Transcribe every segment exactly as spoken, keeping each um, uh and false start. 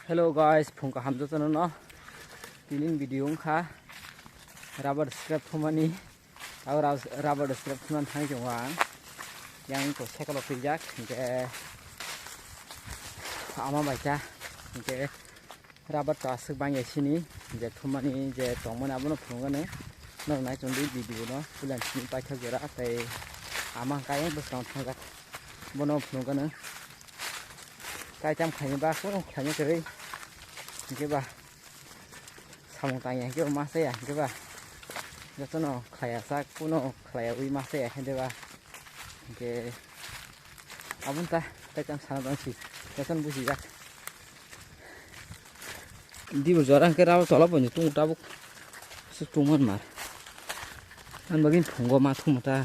Hello guys, phung kaham jotono no. Tini video wngkha rubber scrap thumani. Abo rab-, rubber scrap thumani thangwi tongo ang. Yang to cycle o twijak, hinkhe ama bai kha, hinkhe rubber to aswk bangya sini, je thumani je tongmani abono phunukgani. Norok nai tongdi video no, puila sini paithak jora tei ama hwnkhe ayang bwskango thangjak, bono phunukgani. Kaitam khaini ba, kunu khlaina kwrwi. Hinkhe ba, samung tangya hinkhe ba ma chaya hinkhe ba. Jotono khlaiya sak, kunu khlaiya ui ma chaya hinkhe ba. Hinkhe aboni ta, kaitam sana tong si, jotono bujijak. Dibo jora hinkhe rubber tola bo tung tabuk. Suk tungman mar. Ang bagwi phungo ma thumu ta.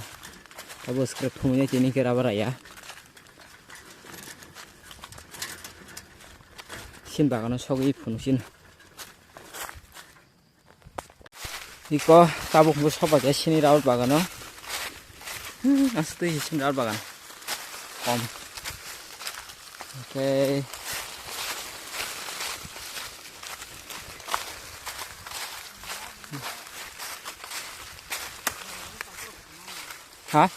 Abo scrap thumui tini hinkhe rubber ya. Sin bagano sogwi phunu sin. Iko tabuk bo soba ja sini rubber bagano. Hmm, aswk twi sini rubber bagan. Kom. Okay. Ha?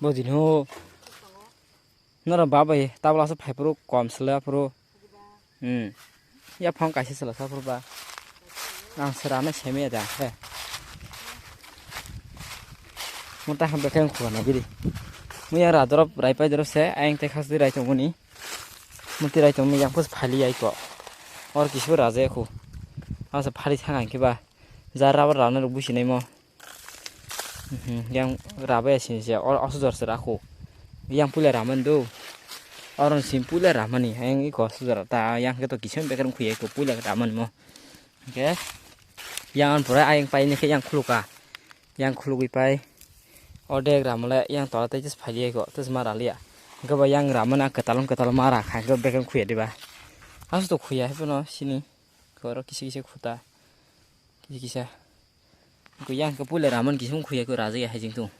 Bojino. Noro babai tabla se phaiphuru kom sele aphuru. Hmm. Ya phang kaisa sele sa phuru ba. Ang sera na semi da he. Muta ham bekeng khugana giri. Muya radorop raipai dorop se ayang te khas di rai tongmani. Muti rai tongmani yang pus phali ai ko. Or kisu raje khu. Asa phali thang ang ke ba. Ja rubber rana rok busi nai mo. Mhm, yang rubber ya sini se, o, oso jor se rakhu. Yang puila raman do. Oron sim puila ramani, yang iko oso jor ta, yang ke to kisim beker khuye ko puila raman mo. Oke. Yang an pura ayang pai ni ke yang khuluka. Yang khulugui pai. Odek ramale yang tola tai tis phai ko, tis ma ralia. Gaba yang ramana ketalon ketalon ma rakha, gaba beker khuye diba. Asu to khuya he no sini. Koro kisi kisi khuta. Kisa kisa. Ko yang ko puila raman kisung khuya ko raja ya hajing tu.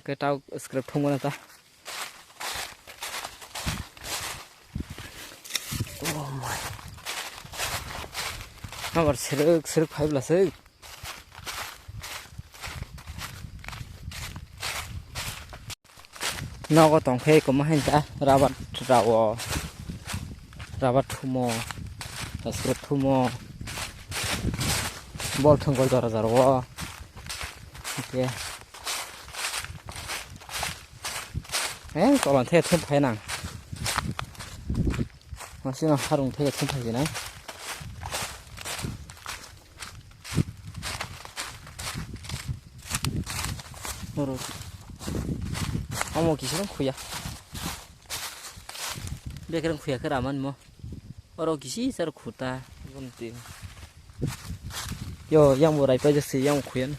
Ke tau scrap thung mana ta. Oh my. Hamar seruk seruk phai bla seruk. Nogo tongkhe kwma hinta rubber rao, rubber thumo, scrap thumo, bol thwngwi jora jora o. Hwnkhe, eh, tola the thum phai nang. Masino harung the thum phai nai. Oro. Omo kisa rok khuya. Bekereng khuya khe raman mo. Oro kisi sar khuta. Yo, yang bo rai pa jasi, yang khuya.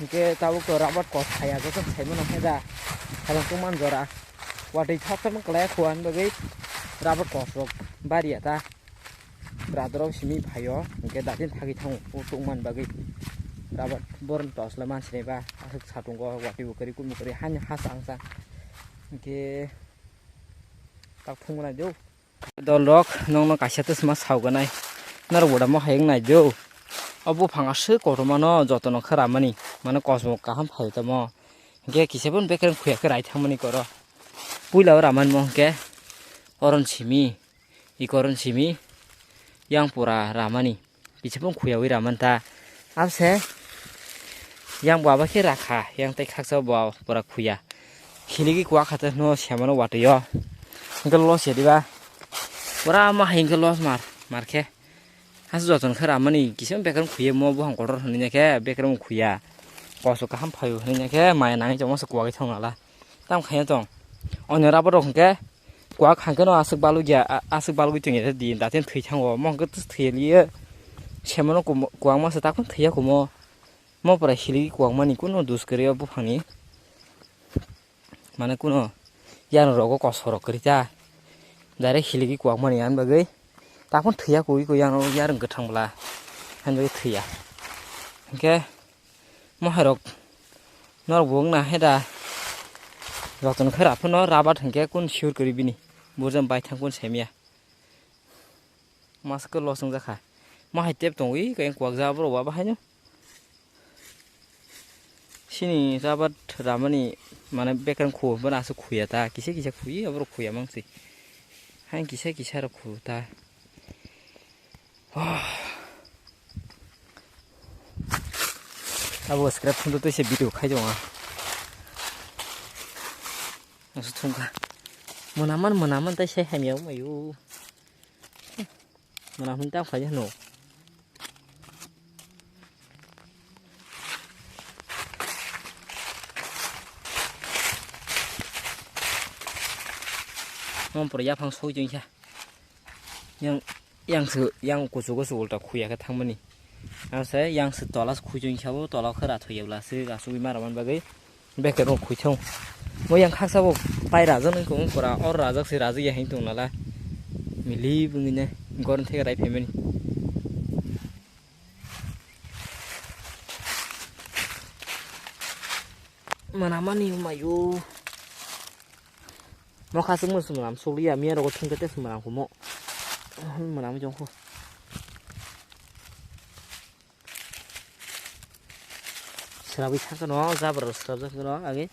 Hingke tabuk to rubber kos phaiya, joto sai mano khe da. Salong tongman jora. Watwi thap thap wng kwlai kho ani bagwi rubber kos rok bariya ta. Bwrad rok simi phaio, hingke datin thagwi thango o tongman bagwi. Rubber boroni tos le mansinai ba, aswk satungo watwi bo kwrwi kunu kwrwi hani ha chang chang. Hingke tak phungo nai do. Dolrok, nokno kaisa tisma sauganai. Norok bo da mo hayung nai do. O buphang aswk kotorma no jotono khe ramani. Mane kosmok kaham phai tamo. Hingke kisa bo bekereng khuya khe rai thangmani koro. Puila o ramani mo hingke oron simi, ikoron simi, yang pura ramani. Kichipung khuyawi raman ta. Abse yang bo abo khe rakha, yang tei khaksa bo pura khuya. Khiligi kuwa khate no semano watwi o. Hingke los ya diba. Pura ma hai hingke los mar, mar khe. Hasu joton khe ramani kisim bekereng khuye mo buhang kotor hwnwi khe bekereng khuya. Koso kaham phaio hwnwi khe maya nangwi chongma se kuwagwi thang nala. Tam khaya tong. Onyo rubber rok hwnkhe kwak hangkhe no aswk balugya, a-, aswk balugwi tongya di, daten thwi thango. Mo hwnkhe thwi liye. Semano kwbangma se takhwng thwiya kumo. Mo pura hiligi kwbangmani kuno dus kwrwi o buphangni. Mane kuno yang rogo kosoro kwrwi ta. Direct hiligi kwbangmani ani bagwi. Takon thwiya kwi kwi ano yarwng kwthang bwla. Haino thwiya. Hinkhe mohairok norok bo wngna he da. Jotono khe raphano rabat hinkhe kun sure kwrwi bini. Burjam bai thang kun saimya. Masa khe los wngjakha. Mohai tep tongwi khe kwak ja borok ba bahaino. Sini rabat ramani mane bekrang khu, bono aswk khuya ta, kisa kisa khuyi, aborok khuya mangsi. Hain kisa kisa rok khu ta. Abo scrap phundu twi se video khai tongo. Aswk thungkha. Mwnaman, mwnaman tai se hamya wngmai o. Mwnam hwn tamo khaija hwno. Omo pore yaphang soi tongkha. Yang, yang se, yang kuchugo se ulta khuya khe thangmani. Ang se yang se tola se khui tongkha bo, tola khe rathoi ya bwla se asugwi ma rwmani bagwi. Beke rok khuithung. Mo yang khaksa bo pai rajak nang kung pura or rajak se rajak ya hin tung nala. Mili bungine goron theke rai phaimani. Mana mani mayo. Mo khasuk mo sumram suliya miya rogo thungke te sumram kumo. Mana mo jong khu. Srabi thangkhe no, jabra rok srabjak khe no, age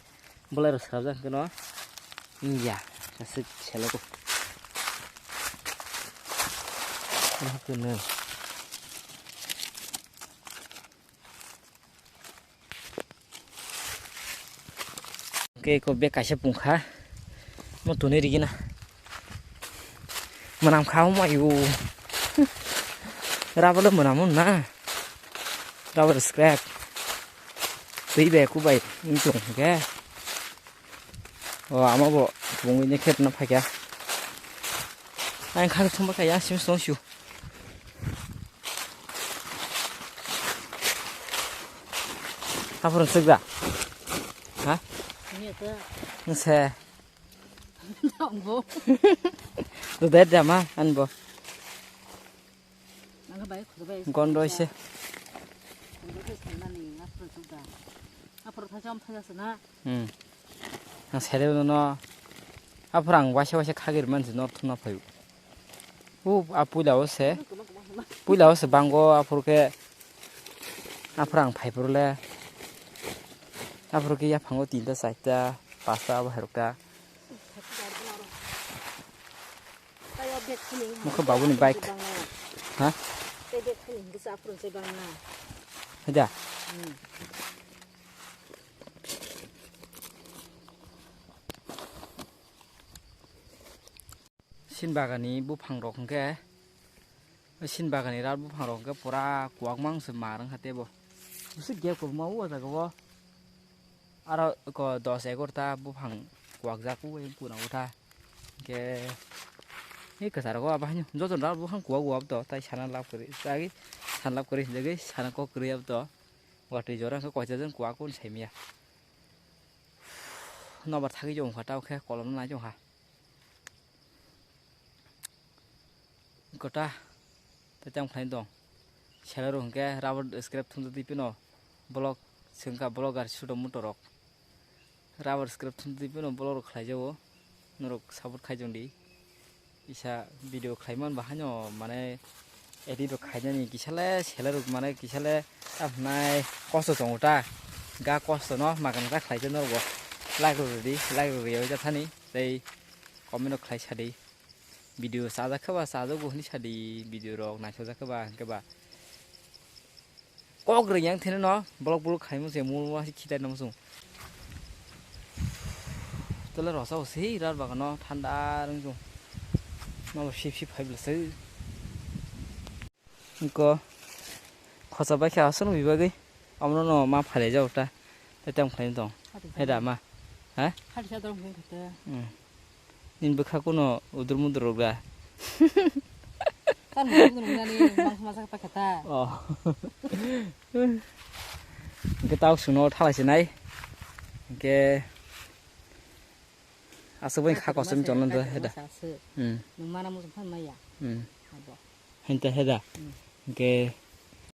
bolai rok srabjak khe no. Ya, kasik selo ko. Kunu. Oke, ko bek kaisa pungkha. Mo tuni rigina. Manam kha mo ayu. Rubber lo manam na. Rubber scrap. Twi bai ku bai. Ini tung ke. O ama bo bungwi ne khet na phakya. Ang khar thumba kaya sim song shu. Aphuru chwkda. Ha? Nse. Dudai dama anbo. Gondo ise. Aphuru thaisa am thaisa na. Hmm. Ang sere no. Aphuru ang waisa waisa khagir mansi nor thuna phayu. U a puila o se. Puila o se bango aphuru khe. Aphuru ang phai phuru le. Aphuru khe yaphango tinta, charta, pasta abo hai rok ta. Mokhe babuni bike. Ha? Haida. Sin bagani buphang rok hwnkhe, sin bagani rat buphang rok hwnkhe pura kuwak mang se mar wngkha tebo. Bwswk gap kwbangma o jaga o. Aro ko dos egarota buphang kuwak jak o, kuna o tha. Hwnkhe, e kwcharo go abo haino joto rat buphang kuwak o abo to, tai sana lab kwrwi, tai sana lab kwrwi hwnjagwi sana kok kwrwi abo to. Watwi jora hwnkhe koita jon kuwak o sai maya. Nobar thagwi chong kha, tamo khe kolom no nai chong kha. Kota, tei tamo khlai tong. Seller rok hwnkhe rubber scrap thumjak twi phano block swngkha, block gari sudo motor rok. Rubber scrap thumjak twi phano block rok khlai jago. Norok support khai jong di. Kisa video khlai man bahaino mane edit rok khainani kisa le seller rok mane kisa le tamo hwnai kosto tongo ta. Ga kosto no makan ta khlai jak norok bo. Like rok rwdi, like rok rwya jathani. Tei comment rok khlai sadi. Video chajak khe ba chajago hwnwi sadi, video rok naisajak khe ba hwnkhe ba. Kok rwng yang thene no, block block khaimung se mungma se khitai nang sung. Tole rosa o sei rar bagano thanda rwng sung. Nobo sip sip phai bwlasa. Ko khosa bai khe aswk nw bibagwi. Omono no ma phalai jago ta. Tei tamo khlai tong. Hati Hai da ma. Ha? Hati sa dorong khe khata. Hmm. Nini bwkha kuno udur mudur rok da. Kan mudur mudur nani mangsa masa khe pakha ta. Oh. Hwnkhe tao suno thalai se nai. Hwnkhe aswk bai kha kosom chonno da heda. Hmm. Nung mana muchung phan maya. Hmm. Abo. Henta heda. Hingke